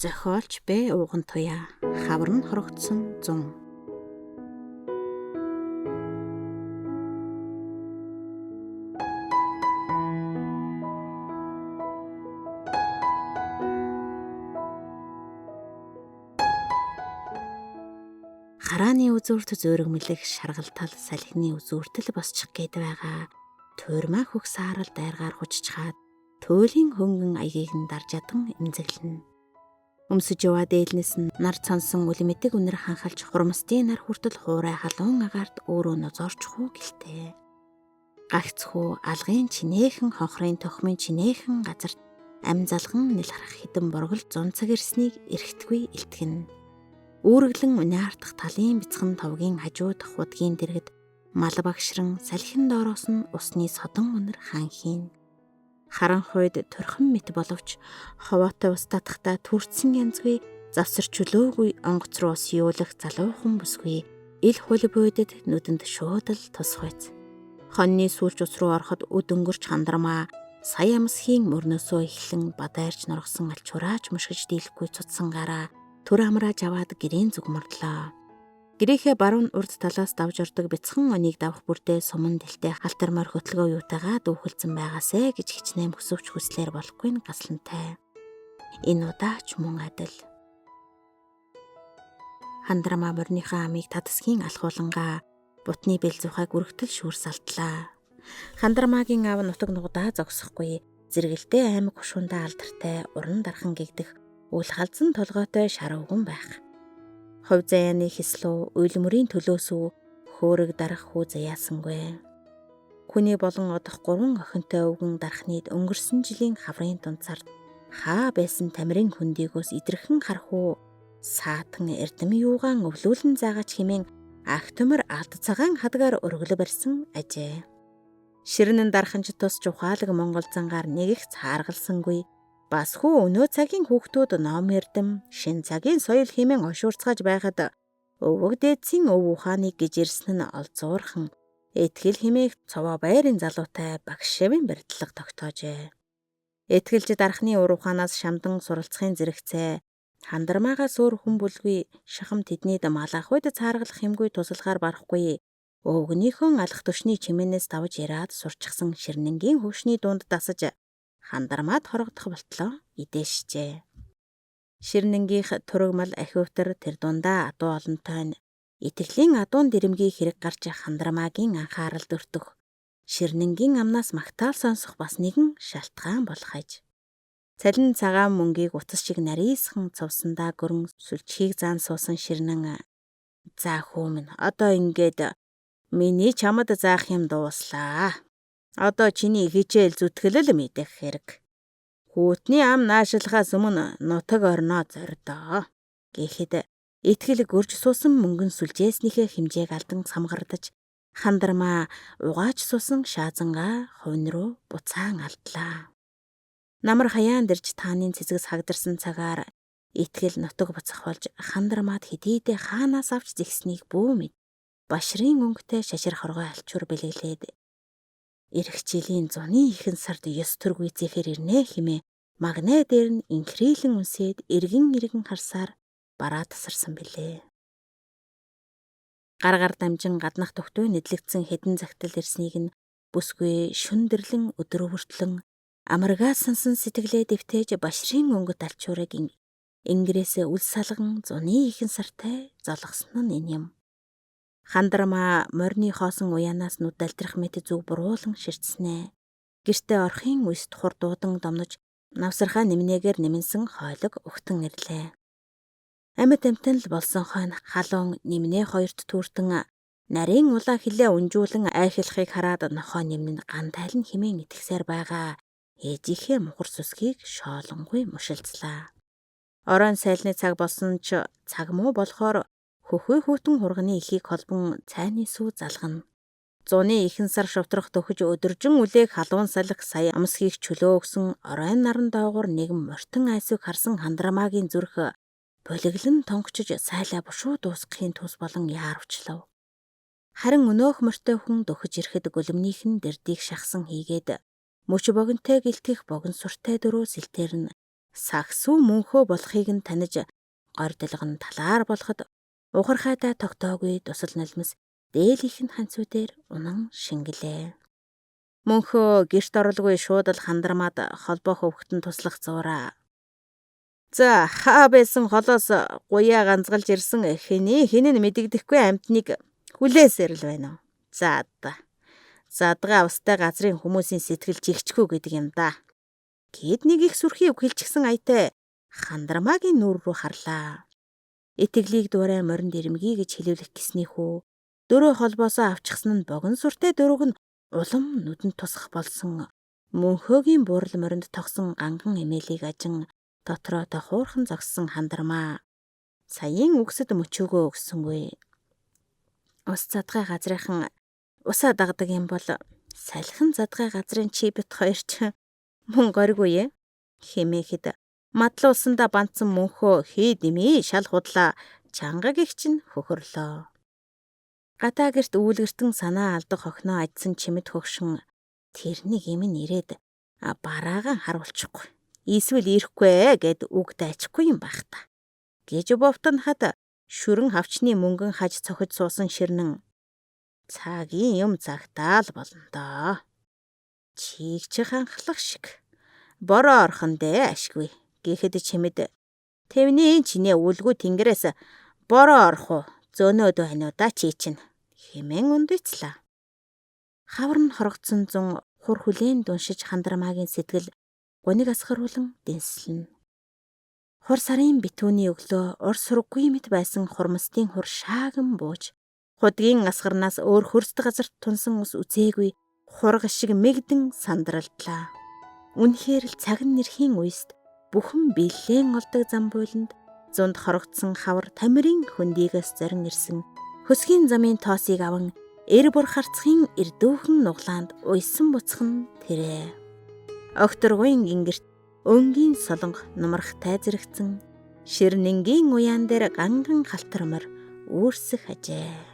Зохиолч Б. Уугантуяа. Хавар нь хорогдсон зун. Харааны үзүүрт зөөрөгмөлөх шаргалтал салхины үзүүртэл босчих гээд байгаа. Туурмаа хөх саарал дайргаар хуччихад туйлын хөнгөн аягийг нь дарж ядан эмзэглэнэ. Өмсөж яваа дээлнээс нь нар цансан үлмэтэг үнэр ханхалж хурмстын нар хүртэл хуурай халуун агаарт өөрөө нозоорчих уу гэлтэй. Гагцхүү алгын чинээхэн хонхрын тохимын чинээхэн газарт ам залган нэлхрах хідэн боргол 100 цаг ирснийг эрэхтгүй илтгэнэ. Үүрэглэн униартах талын бяцхан товгийн хажууд худгийн дэргэд мал багшран салхин доороос нь усны содон үнэр хаан хийн. Харанхуйд турхан мэт боловч ховоотой ус татахтаа төрцөн янзгүй завсар чөлөөгүй онгоц руу ус юулах залуухан бүсгүй ил хул бүйдэд нүдэнд шууд л тусгойц. Хоньны сүүлч ус руу ороход үд өнгөрч хандармаа сая амсхийн мөрнөөсөө эхлэн бадайрч норгосон алчураач мушгиж дийлэхгүй цуцсан гараа төр амрааж аваад гэрийн зүг мордлоо. Гэрийнхээ баруун урд талаас давж ордог бяцхан оныг давах бүрдээ суман дэлтэй халтар морь хөтөлгөө юутайгаа дүүхэлцэн байгаасэ гэж хичнээн бүсвч хүслээр болохгүй нь гаслантай. Энэ удаач мөн адил. Хандрама морийнхаа амийг татсгийн алхуулангаа бутны бэл зухайг өргөтөл шүүрс алдлаа. Хандрамагийн аав нутаг нугдаа зогсохгүй зэрэгэлдээ аймаг хушуундаа алдартай уран дархан гэгдэх үл халзан толгойтой шарууган байх. Хувь заяаны хислүү, уйлмөрийн төлөөс үү хөөрөг дарах хүү заяасангүй. Хүний болон одох гурван охинтой өвгөн дархныг өнгөрсөн жилийн хаврын дунд сард хаа байсан тамирын хөндийгөөс идэрхэн харах уу саатан эрдэм юугаан өвлүүлэн заагаач хэмээн ах төмөр алд цагаан хадгаар өргөлө барьсан ажээ. Ширнэн дарханч тус чухаалаг монгол зангаар нэг их цааргалсангүй. Бас хүү өнөө цагийн хүүхдүүд ном эрдэм, шин цагийн соёл хэмээн ошуурцгааж байхад өвөг дээдсийн өв ухааныг гэж ирсэн нь олзуурхан итгэл хэмээх цовоо байрын залуутай багш шавийн барилга тогтоожээ. Итгэлж дархны ур ухаанаас шамдан суралцахын зэрэгцээ хандармаагаас өөр хүн бүлгүй шахам тэднийд малах үед цааргалах юмгүй тусалгаар барахгүй өвгөнийхөө алах төшний чимээнээс давж яриад сурчсан ширнэнгийн хөвшний дунд дасаж хандармаад хорогдох болтлоо идээшжээ. Ширнэнгийнх турагмал ахиувтар тэр дундаа адуу олонтой нь итгэлийн адуун дэрэмгийн хэрэг гарч хандармаагийн анхааралд өртөх ширнэнгийн амнаас магтаал сонсох бас нэгэн шалтгаан болох аж. Цалин цагаан мөнгийг утас шиг нарийсхан цувсандаа гөрөн сүлжхийг заан суусан ширнэн за хүү минь одоо ингээд миний чамд заах юм дууслаа. Одоо чиний хичээл зүтгэлэл мэдэх хэрэг. Хүүтний ам наашлахаас өмнө нутаг орноо зордоо. Гэхэд итгэл гөрж суусан мөнгөн сүлжээснийхээ хэмжээг алдан самгардаж хандармаа угааж суусан шаазангаа хувин руу буцаан алдлаа. Намар хаяан дэрж тааны цэцгээс хагдарсан цагаар итгэл нутаг буцах болж хандармаад хэдийдээ хаанаас авч зэгснийг бүү мэд. Башрын өнгөтэй шашир хоргой алчуур бэлэглээд ирэх жилийн зуны ихэнх сард ёс төргүйцэхээр ирнэ хэмээн магнаа дээр нь инхрийлэн үнсээд эргэн эргэн харсаар бараа тасарсан билээ. Гар гар дамжин гаднах тогтуй нэдлэгдсэн хэдэн загтал ирснийг нь бүсгүй шүндэрлэн өдөр хүртлэн амаргаа сансан сэтгэлээ дэвтээж башрын өнгөт алчуурыг ингэрээсээ үл салган зуны ихэнх сартай золгосон нь энэ юм. Хандармаа морины хоосон уяанаас нүд далдрах мэт зүг буруулан ширтснэ. Гэртээ орохын үст хурдуудан домнож навсархаа нэмнээгээр нэмэнсэн хойлог өгтөн ирлээ. Амьд амтан л болсон хойно халуун нэмнээ хоёрт түүртэн нарийн улаа хилээ унжуулан айхлахыг хараад нохоо нэмнэн ган тайлан химэн итгэсээр байгаа ээжийнхээ мухар сүсгийг шоолонгүй мушилцлаа. Оройн сайлны цаг болсон ч цаг муу болохоор хөхөө хүүтэн хурганы ихийг холбон цайны сүү залгана. Зуны ихэнх сар шовтрох төхөж өдөржин үлээх халуун салхи сая амсхийг чөлөө өгсөн оройн наран доогуур нэгэн мортон айсыг харсан хандрамаагийн зүрх болиглон тонгочж сайлаа бушуу дуусгахын тус болон яарвчлав. Харин өнөөх мортой хүн дөхөж ирэхэд гүлмнийх нь дэрдийг шахсан хийгээд мөч богинтой гэлтгэх богино суртай дөрөө сэлтэр нь Сагсуу мөнхөө болохыг нь таних гордилгон талаар болоход ухархайдаа тогтоогүй тусал нулимс дээлийнх нь ханцуу дээр унан шингэлээ. Мөнхөө гэрт орлгүй шууд л хандармаад холбоо хөвгтөн туслах зуураа. За хаа байсан холоос гуяа ганцгалж ирсэн хэний хэн нь мэдэгдэхгүй амьтныг хүлээсээр л байна уу. За одоо. Задгаа устай газрын хүмүүсийн сэтгэл жигчгүй гэдэг юм да. Гэд нэг их сүрхий үг хэлчихсэн аятай хандармаагийн нүүр рүү харлаа. Итгэлийг дуурай моринд ирмгий гэж хэлүүлэх гэсний хүү дөрөө холбоосоо авчихсан нь богино сүртэй дөрөг нь улам нүдэнд тусах болсон. Мөнхөөгийн буурал моринд тогсон ганган эмээлийг ажин дотроо хуурхан зогссон хандармаа. Саяын үгсэд мөчөөгөө өгсөнгүй. Ус задгай газрынхан усаа дагдаг юм бол салхин задгай газрын чи бит хоёр ч мөн горгүй ээ. Хэмээхэд мадлуулсандаа бандсан мөнхөө хий дэмий шал худлаа чанга гих чинь хөхөрлөө. Гадаа гэрт үүлгэртэн санаа алдах охиноо ажсан чимэд хөгшин тэрнийг юм нэрээд бараагаан харуулчихгүй. Эсвэл ирэхгүй гэд үг дайчихгүй юм байх та. Гэж бовтонхад шүрэн хавчны мөнгөн хаж цохиж суусан ширнэн цагийн юм цагтаал болно доо. Чийг чи ханхлах шиг бороо орхон дээ ашгүй. Гэхэд чимэд тэвний чинээ үлгүү тэнгэрээс бороо орох уу зөөнөөд байна уу да чи чинь хэмээн өндүйцлээ. Хавар нь хорогдсон зун хур хүлээн дуншиж хандармаагийн сэтгэл гуниг асгаруулан дэнслэнэ. Хур сарын битүүний өглөө ур сурггүй мэт байсан хурмстын хур шааган бууж худгийн асгарнаас өөр хөрст газарт тунсан ус үзээгүй хураг шиг мэгдэн сандралдлаа. Үнэхээр л цаг нь нэрхийн үест бүхэн бэлэн олдог зам бууланд зунд хорогдсон хавар тамирын хөндийгээс зорин ирсэн хөсгийн замын тоосыг аван эр бор харцхын эрдүүхэн нуглаанд уйсан буцах нь тэрэ. Огторгуйн гингэрт өнгийн солонго нумрахтай зэрэгцэн ширнэнгийн уяан дээр ганган халтармар үүрсэх ажээ.